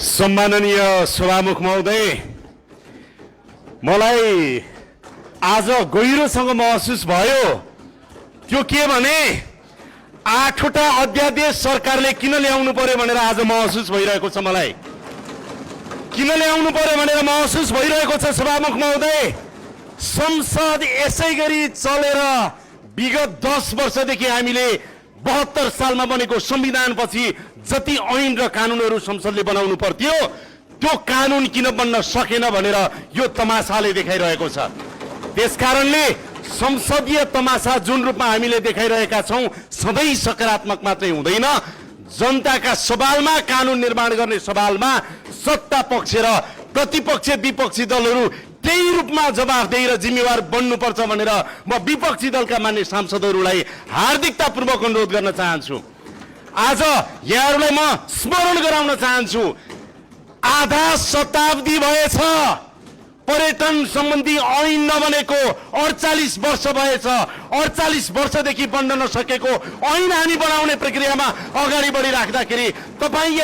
सम्माननीय सभामुख महोदय, मलाई आज गहिरोसँग महसुस भयो। त्यो के भने 8वटा अध्यादेश सरकारले किन ल्याउनु पर्यो भनेर आज महसुस भइरहेको छ। मलाई किन ल्याउनु पर्यो भनेर महसुस भइरहेको छ सभामुख महोदय। संसद यसै गरी चलेर विगत 10 वर्षदेखि हामीले 72 सालमा बनेको संविधानपछि जति ऐन र कानुनहरू संसदले बनाउनु पर्थ्यो त्यो कानुन किन बन्न सकेन भनेर यो तमासाले देखाइरहेको छ। त्यसकारणले संसदीय तमासा जुन रूपमा हामीले देखाइरहेका छौं सधैँ सकारात्मक मात्रै हुँदैन। जनताका सवालमा, कानुन निर्माण गर्ने सवालमा सत्ता पक्ष र प्रतिपक्ष विपक्षी दलहरू त्यही रूपमा जवाफदेही र जिम्मेवार बन्नुपर्छ भनेर म विपक्षी दलका मान्य सांसदहरूलाई हार्दिकतापूर्वक अनुरोध गर्न चाहन्छु। आज यहाँहरूलाई म स्मरण गराउन चाहन्छु, आधा शताब्दी भएछ पर्यटन सम्बन्धी ऐन नबनेको, 48 वर्ष भएछ। 48 वर्षदेखि बन्न नसकेको ऐन हामी बनाउने प्रक्रियामा अगाडि बढिराख्दाखेरि तपाईँ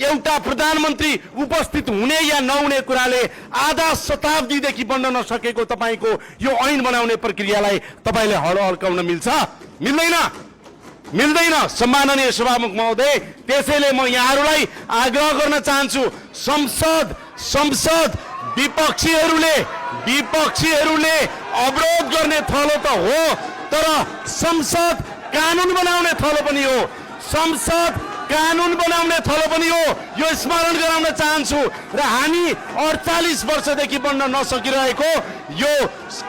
एउटा प्रधानमन्त्री उपस्थित हुने या नहुने कुराले आधा शताब्दीदेखि बन्न नसकेको तपाईको यो ऐन बनाउने प्रक्रियालाई तपाईले हलो हल्काउन मिल्छ? मिल्दैन। सम्माननीय सभामुख महोदय, त्यसैले म यहाँहरूलाई आग्रह गर्न चाहन्छु, संसद विपक्षीहरूले अवरोध गर्ने थलो त हो, तर संसद कानुन बनाउने थलो पनि हो। संसद कानुन बनाउने थलो पनि हो, यो स्मरण गराउन चाहन्छु। र हामी 48 वर्षदेखि बन्न नसकिरहेको यो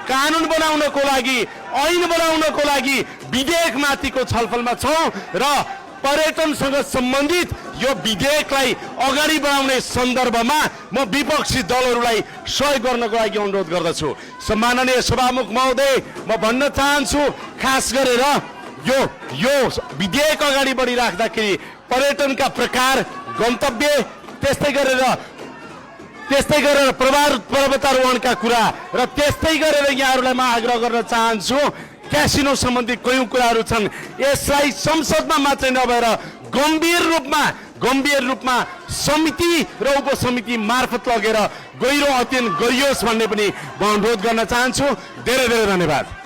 कानुन बनाउनको लागि, ऐन बनाउनको लागि विधेयकमाथिको छलफलमा छौं र पर्यटनसँग सम्बन्धित यो विधेयकलाई अगाडि बढाउने सन्दर्भमा म विपक्षी दलहरूलाई सहयोग गर्नको लागि अनुरोध गर्दछु। सम्माननीय सभामुख महोदय, म भन्न चाहन्छु, खास गरेर यो विधेयक अगाडि बढिराख्दाखेरि पर्यटनका प्रकार, गन्तव्य, त्यस्तै गरेर पर्वतारोहणका कुरा र त्यस्तै गरेर यहाँहरूलाई म आग्रह गर्न चाहन्छु, क्यासिनो सम्बन्धी कयौं कुराहरू छन्, यसलाई संसदमा मात्रै नभएर गम्भीर रूपमा समिति र उपसमिति मार्फत लगेर गहिरो अध्ययन गरियोस् भन्ने पनि म अनुरोध गर्न चाहन्छु। धेरै धेरै धन्यवाद।